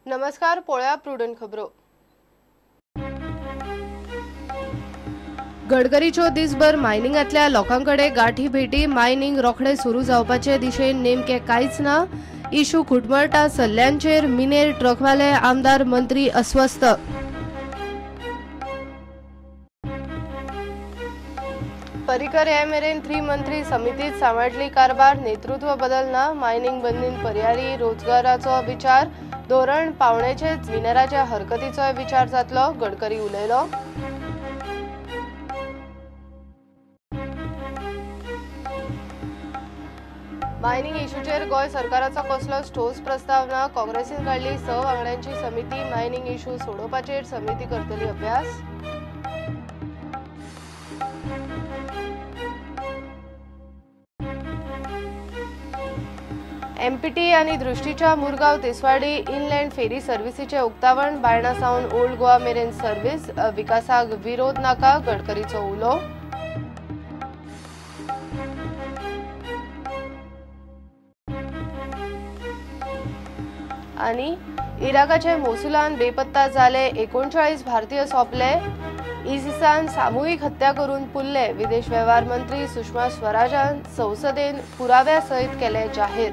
नमस्कार, पोळ्या प्रुडंट खबरो. गडकरीच्यो दिसभर मायनिंगांतल्या लोकांकडे गाठी भेटी. मायनिंग रोखडे सुरू जावपाचे दिशेन नेमके कांयच ना. इशू खुटमळटा सल्ल्यांचेर मिनेर ट्रकवाले आमदार मंत्री अस्वस्थ. पर्रीकर हे मेरेन त्रिमंत्री समितीत सांबाळटली कारभार. नेतृत्व बदलना. मायनिंग बंदीन पर्यायी रोजगाराचो विचार. धोरण पावणेचेच मिनेराच्या हरकतीचोय विचार जातलो. गडकरी उलयलो. मायनिंग इशूचेर गोंय सरकाराचो कसलोच ठोस प्रस्ताव ना. काँग्रेसीन काडली 6 वांगड्यांची समिती. मायनिंग इशू सोडोवपाचेर समिती करतली अभ्यास. एमपीटी आनी दृष्टीच्या मुरगांव तिसवाडी इनलँड फेरी सर्व्हिसीचे उक्तावण. बायणा सावन ओल्ड गोवा मेरेन सर्व्हिस. विकासाक विरोध नाका. गडकरीचो उलो. आनी इराकाचे मोसुलान बेपत्ता जाले 39 भारतीय सोंपले. इसिसान सामुहीक हत्या करून पुरले. विदेश वेव्हार मंत्री सुषमा स्वराजान संसदेन पुराव्या सयत केले जाहीर.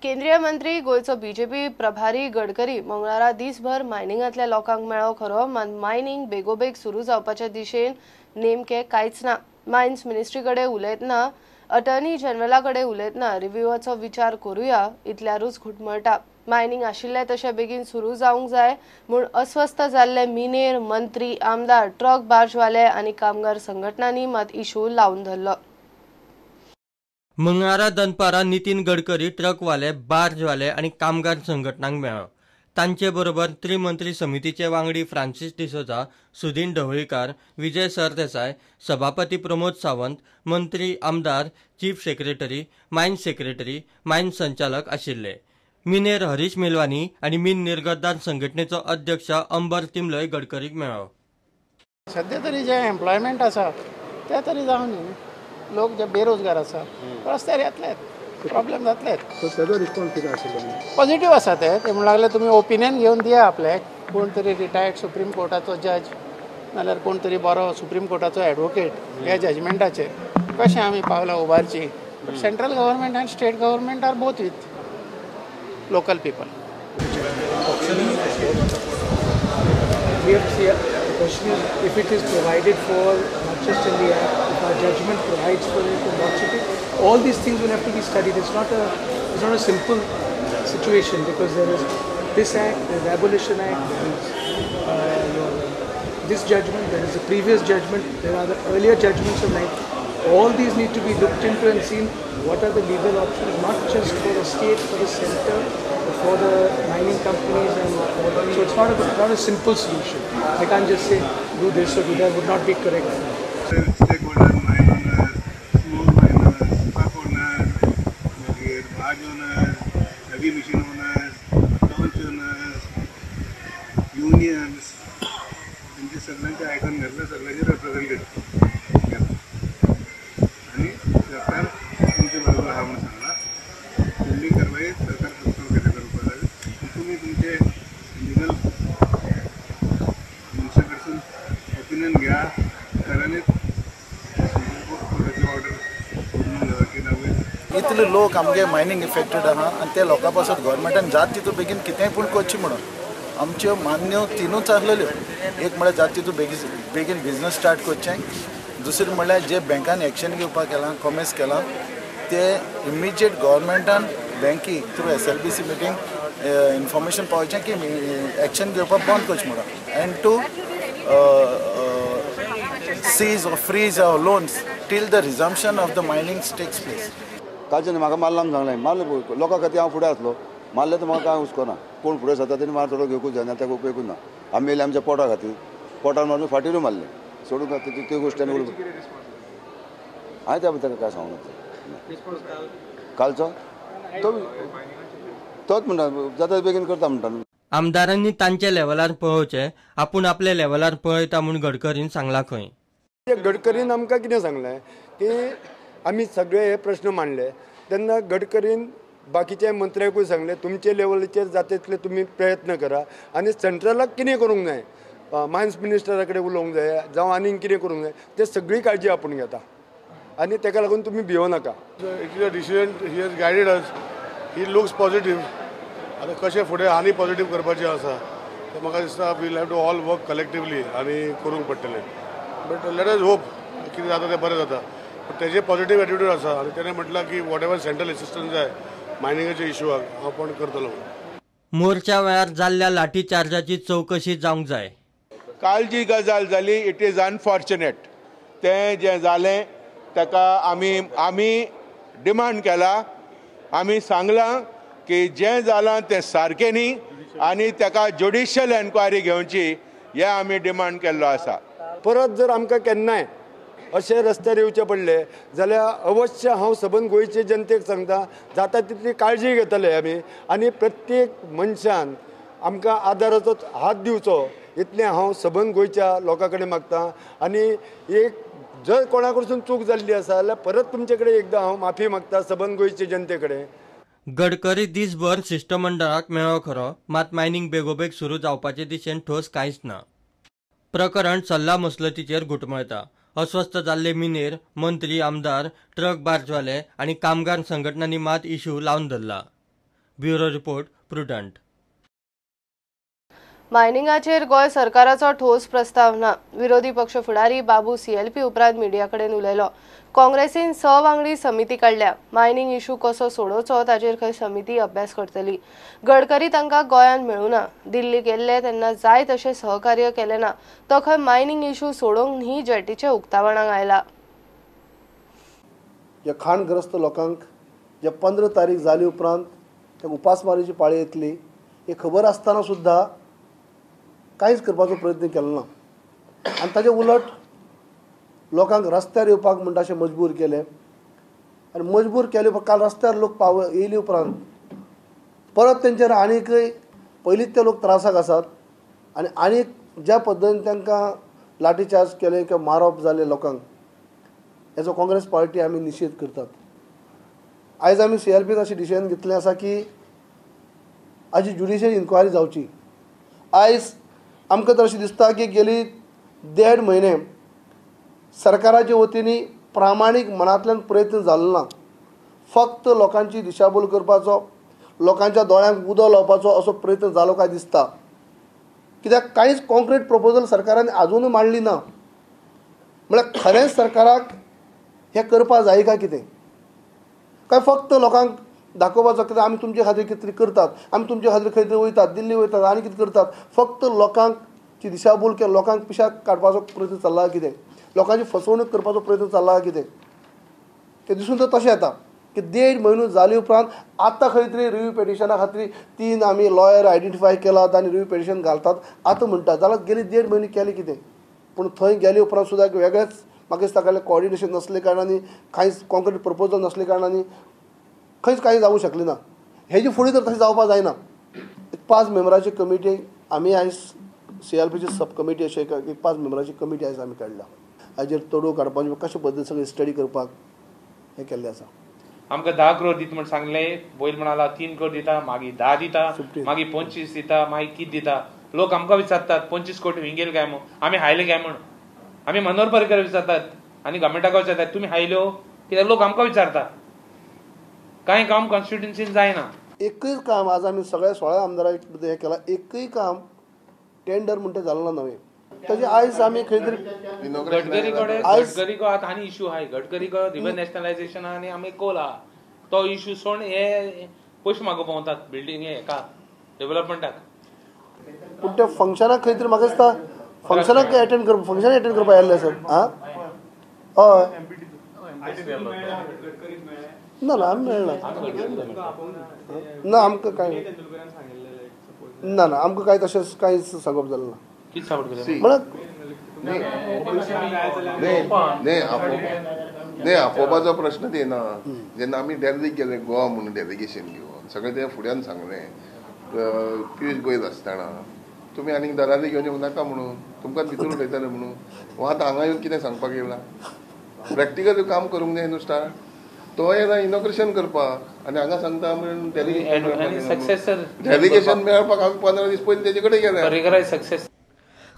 केंद्रीय मंत्री गोंयचो बीजेपी प्रभारी गडकरी मंगळारा दिसभर मायनिंगांतल्या लोकांक मेळ्ळो खरो, मात मायनिंग बेगोबेग सुरू जावपाच्या दिशेन नेमके कांयच ना. मायन्स मिनिस्ट्री कडेन उलयतना, अटर्नी जनरला कडेन उलयतना रिव्यूवाचो विचार करुया इतल्यारूच घुटमळटा. मायनिंग आशिल्लें तशें बेगीन सुरू जावंक जाय म्हूण अस्वस्थ जाल्ले मिनेर मंत्री आमदार ट्रक बार्जवाले आनी कामगार संघटनांनी मात इशू लावन धरलो. मंगळारा दनपारा नितीन गडकरी ट्रकवाले बार्जवाले आनी कामगार संघटनांक मेळ्ळो. तांचे बरोबर त्रिमंत्री समितीचे वांगडी फ्रांसीस डिसोजा, सुदीन ढवळीकार, विजय सरदेसाय, सभापती प्रमोद सावंत, मंत्री आमदार, chief secretary, mines secretary, mines संचालक आशिल्ले. मिनेर हरीश मेलवानी आनी मीन निर्गतदार संघटनेचो अध्यक्ष अंबर तिमलय गडकरीक मेळ्ळो. सध्या तरी जे एम्प्लॉयमेंट आसा ते तरी जावं न्ही. लोक जे बेरोजगार आसा रस्त्यार येतले, प्रॉब्लेम जातले. पॉझिटिव्ह आसा ते म्हणून लागले तुमी ओपिनियन घेवन दिया आपल्याक. कोण तरी रिटायर्ड सुप्रीम कोर्टाचो जज नाल्यार कोण तरी बरो सुप्रीम कोर्टाचो एडवोकेट ह्या जजमेंटाचेर कशें आमी पावलां उबारची. But central government and state government are both with local people. The question is, if it is provided for, not just in the act, if our judgment provides for it and what should it, all these things will have to be studied. It's not a simple situation, because there is this act, there is the Abolition Act, there is this judgment, there is the previous judgment, there are the earlier judgments of 19. All these need to be looked into and seen what are the legal options, not just for the state, for the center, for the mining companies, and so it's not a simple solution. I can't just say do this or do that. Would not be correct. Stakeholders, mine owners, small miners, truck owners, मागीर barge owners, heavy machine owners, launch owners, unions, तेंचे सगळ्यांचे आयकून घेतलं, सगळ्यांचे representative केला आनी सरकार तुमचे बरोबर आहा म्हणून सांगला. फुडली कारवाई सरकार केले करपाक जाय. तुमी तुमचे लिगल मनशा कडसून ओपिनियन घ्या. खऱ्यांनीच कोर्टाची ऑर्डर की इतले लोक आमगे मायनींग इफेक्टेड आहा आनी ते लोकां पासत गव्हर्मेंटान जात तितू बेगीन कितेंय पूण करचें म्हणून आमच्यो मान्य तिनूच आसलेल्यो. एक म्हळ्यार जात तितू बेगीन बिजनस स्टार्ट करचें, दुसरें म्हळ्यार जे बँकान एक्शन घेवपाक केलां, कॉमर्स केलां, ते इमिजिएट गव्हर्मेंटान बँकी थ्रू SLBC meeting information पावचें की एक्शन घेवपाक बंद करचें म्हणून, and to seize or freeze our loans till the resumption of the mining takes place. कालच्यान म्हाका मारला म्हूण सांगलें, मारलें लोकां खातीर हांव फुडें आसलो, मारलें तर म्हाका कांय हुस्को ना. कोण फुडें सरता तेणी मार थोडो घेवकूच जायना, ताका उपयोगूच ना. आमी येयले आमच्या पोटा खातीर, पोटान मारून फाटीरूय मारलें, सोडूंक त्यो गोश्टी आनी हांवें त्या ताका काय सांगूंक ना. कालचो तो तोच म्हणटा जाता बेगीन करता म्हणटा. आमदारांनी तांच्या लेवलार पळोवचें, आपूण आपल्या लेवलार पळयता म्हूण गडकरीन सांगलां खंय. गडकरीन आमकां कितें सांगलें की आमी सगळे हे प्रश्न मांडले तेन्ना गडकरीन बाकीच्या मंत्र्यांकूय सांगलें तुमचे लेवलीचेर जाता तितले तुमी प्रयत्न करा आनी सेंट्रलाक कितें करूंक जाय, मायन्स मिनिस्टरा कडेन उलोवंक जाय जावं आनीक कितें करूंक जाय ते सगळी काळजी आपूण घेता आनी ताका लागून तुमी भियों नाका. It is a decision, he has guided us, he looks positive. आतां कशें फुडें आनी पॉझिटिव्ह करपाचें आसा तें म्हाका दिसता we'll have to all work collectively आनी करूंक पडटलें. बट let us hope कितें जाता तें बरें जाता. बट तेजें पॉझिटिव्ह एटिट्यूड आसा आनी तेणें म्हटलां की what ever central assistance जाय मायनिंगाच्या इशूआक हांव पण करतलो. मोर्चा वेळार जाल्ल्या लाठी चार्जाची चवकशी जावंक जाय. काल जी गजाल जाली it is unfortunate. तें जें जालें ताका आमी आमी डिमांड केला, आमी सांगलां की जें जालां तें सारकें न्ही आनी ताका ज्युडिशियल एन्क्वायरी घेवची हें आमी डिमांड केल्लो आसा. परत जर आमकां केन्नाय अशें रस्त्यार येवचें पडलें जाल्यार अवश्य हांव सबंद गोंयचे जनतेक सांगता जाता तितली काळजी घेतले आमी आनी प्रत्येक मनशान आमकां आदाराचो हात दिवचो इतलें हांव सबंद गोंयच्या लोकां कडेन मागता. आनी एक जर कोणा कडसून चूक जाल्ली आसा जाल्यार परत तुमचे कडेन एकदां हांव माफी मागता सबंद गोंयचे जनते कडेन. गडकरी दिसभर शिश्टमंडळाक मेळ्ळो खरो, मात मायनिंग बेगोबेग सुरू जावपाचे दिशेन ठोस कांयच ना. प्रकरण सल्ला मसलतीचेर घुटमळटा. अस्वस्थ जाल्ले मिनेर, मंत्री, आमदार, ट्रक बार्जवाले आनी कामगार संघटनांनी मात इशू लावन धरला. Bureau report, Prudent. मायनिंगाचेर गोंय सरकाराचो ठोस प्रस्ताव ना. विरोधी पक्ष फुडारी बाबू सीएलपी उपरांत मिडिया कडेन उलयलो. काँग्रेसीन 6 वांगडी समिती काडल्या. मायनिंग इशू कसो सोडोवचो ताचेर खंय समिती अभ्यास करतली. गडकरी तांकां गोंयांत मेळूना. दिल्ली गेल्ले तेन्ना जाय तशें सहकार्य केलें ना. तो खंय मायनिंग इशू सोडोवंक न्ही जेटीचे उक्तावणाक आयला. ज्या खाणग्रस्त लोकांक जे 15 तारीख जाली उपरांत उपासमारीची पाळी येतली हे खबर आसतना सुद्दां कांयच करपाचो प्रयत्न केलो ना आनी ताजे उलट लोकांक रस्त्यार येवपाक म्हणटा अशें मजबूर केलें आनी मजबूर केले काल रस्त्यार लोक पाव येयले उपरांत परत तेंचेर आनीकय पयलींच ते लोक त्रासाक आसात आनी आनीक ज्या पद्दतीन तांकां लाठी चार्ज केले किंवा मारप जालें लोकांक हेचो काँग्रेस पार्टी आमी निशेध करतात. आयज आमी सीएलपीन अशें डिसिजन घेतलें आसा की हाजी ज्युडिशियल इन्क्वायरी जावची. आयज आमकां तर अशें दिसता की गेली 1.5 म्हयने सरकाराचे वतीन प्रामाणीक मनांतल्यान प्रयत्न जालो ना. फक्त लोकांची दिशाभूल करपाचो, लोकांच्या दोळ्यांक उदक लावपाचो असो प्रयत्न जालो काय दिसता. कित्याक कांयच कॉन्क्रीट प्रपोजल सरकारान आजुनूय मांडली ना. म्हळ्यार खरेंच सरकाराक हें करपाक जाय काय कितें, काय फक्त लोकांक दाखोवपाचो कित्याक आमी तुमचे खातीर कितें तरी करतात, आमी तुमचे खातीर खंय तरी वयतात, दिल्ली वयतात आनी कितें करतात. फक्त लोकांक ची दिशाभूल किंवा लोकांक पिशाक काडपाचो प्रयत्न चल्ला कितें, लोकांची फसवणूक करपाचो प्रयत्न चल्ला कितें, तें दिसून तर तशें येता की 1.5 म्हयनो जाले उपरांत आतां खंय तरी रिव्यू पेटिशना खातीर 3 आमी लॉयर आयडेंटिफाय केलात आनी रिव्यू पेटिशन घालतात आतां म्हणटात. जाल्यार गेली 1.5 म्हयने केले कितें? पूण थंय गेले उपरांत सुद्दां वेगळेच म्हाका दिसता कसलें कोऑर्डिनेशन नासले कारणान, कांयच कॉन्क्रीट प्रपोजल नासले कारणान खंयच कांय जावूंक शकलें ना. हेजे फुडें तर तशें जावपाक जायना. एक 5 मेंबराची कमिटी आमी आयज सीएलपीची सब कमिटी अशें एक 5 मेंबराची कमिटी आयज आमी काडल्या. हाजेर तोडू काडपाचें कशे पद्दतीन सगळें स्टडी करपाक हें केल्लें आसा. आमकां 10 करोड दिता म्हण सांगलें, वयर म्हणाला 3 करोड दिता, मागीर 10 दिता, मागीर 25 दिता, मागीर कितें दिता. लोक आमकां विचारतात 25 कोटी हिंगेल काय म्हूण, आमी हायले काय म्हूण. आमी मनोहर पर्रीकर विचारतात आनी गव्हर्मेंटाक विचारतात तुमी हायल्यो कित्याक. लोक आमकां विचारतात. कांय काम कॉन्स्टिट्युन्सीन जायना. एकूय काम आज आमी सगळ्या 16 आमदारांक हें केलां, एकूय काम टेंडर म्हणटा जालें ना नवें. तशें आयज आमी खंय तरी गडकरी कडेन, गडकरी आतां आनी इशू आहाय. गडकरी रिवर नॅशनलायझेशन आनी आमी कोल आहा तो इशू सोड हे पयशे मागो भोंवतात बिल्डींग हेका डेव्हलपमेंटाक. पूण त्या फंक्शनाक खंय तरी म्हाका दिसता फंक्शनाक एटेंड कर, फंक्शन एटेंड करपाक आयिल्ले आसत. आं हय, ना ना आमी मेळना ना आमकां कांय ना ना आमकां कांय तशें कांयच सांगप जालें ना. न्ही, आपोवपाचो प्रश्न येना. जेन्ना आमी डेल्लीक गेले गोवा म्हणून डेलिगेशन घेवन सगळें ते फुड्यान सांगलें पियूष गोयल आसतना तुमी आनीक दलाली घेवन येवं नाका म्हणून, तुमकां भितर उलयताले म्हणून. आतां हांगा येवन कितें सांगपाक येयला? प्रॅक्टिकल काम करूंक जाय न्हू स्टार्ट. तो येना इनॉग्रेशन करपाक आनी हांगा सांगता म्हणून डेलिगेशन डेलिगेशन मेळपाक आमी 15 दीस पयलीं तेजे कडेन गेले. सक्सेस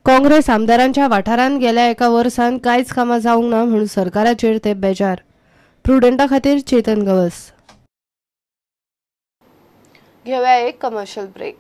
काँग्रेस आमदारांच्या वाठारांत गेल्या एका वर्सान कांयच कामां जावंक ना म्हणून सरकाराचेर ते बेजार. प्रुडंटा खातीर चेतन गवस. घेवया एक कमर्शियल ब्रेक.